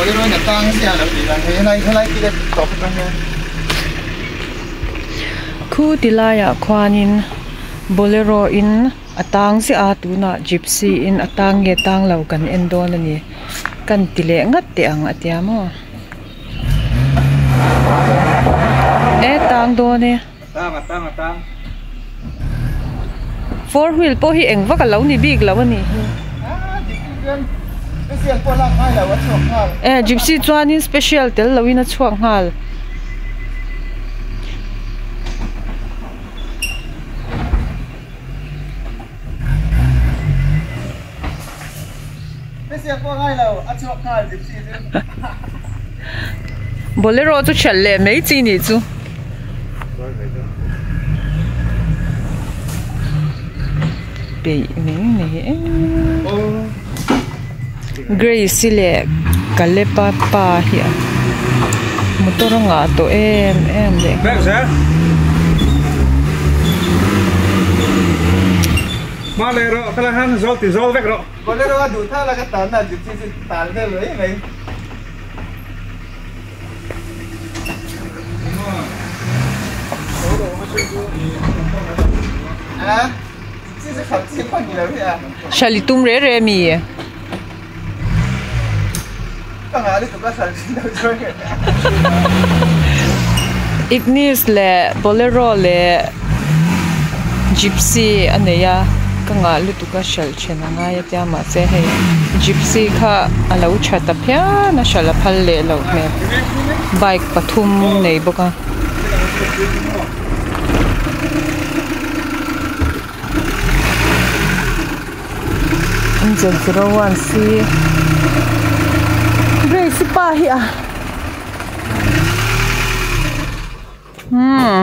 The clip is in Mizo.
Bolero in a tang sia lo tih dan hei helai helai khi te tawp atang hian. Khu ti laiah khuanin bolero in a tang ziah a tunah gypsy in a tang nge tang lo kan en dawn a ni kan ti leh ngat teh ang a tia maw e tang dawn e. A tang a tang a tang. Four wheel pawh hi eng vak a lo ni bik lo a nih hi. Ah gypsy chuan special pawh lak ngai lo a chhuak nghal. E gypsy chuanin special tel loin a chhuak nghal. Special pawh ngai lo a chhuak nghal gypsy chu. Bolero chu ṭhialh leh mai chi nih chu. Peih mai mai em. Grace-i leh Kalepa pa hi a motor a ngah tawh em em leh nghal. Bolero a duh thak laka tan na gypsy chu tal vel mai mai. Hralh i tum re re mi? Ignis leh Bolero leh Gypsy a nei a ka ngah lutuk a hralh then a ngai a tia mahse hei Gypsy kha a lo tha ta phian a hralh a phal leh loh hmel bike pathum nei bawk a. Engine 01 C Grace pa hi a. Hmm.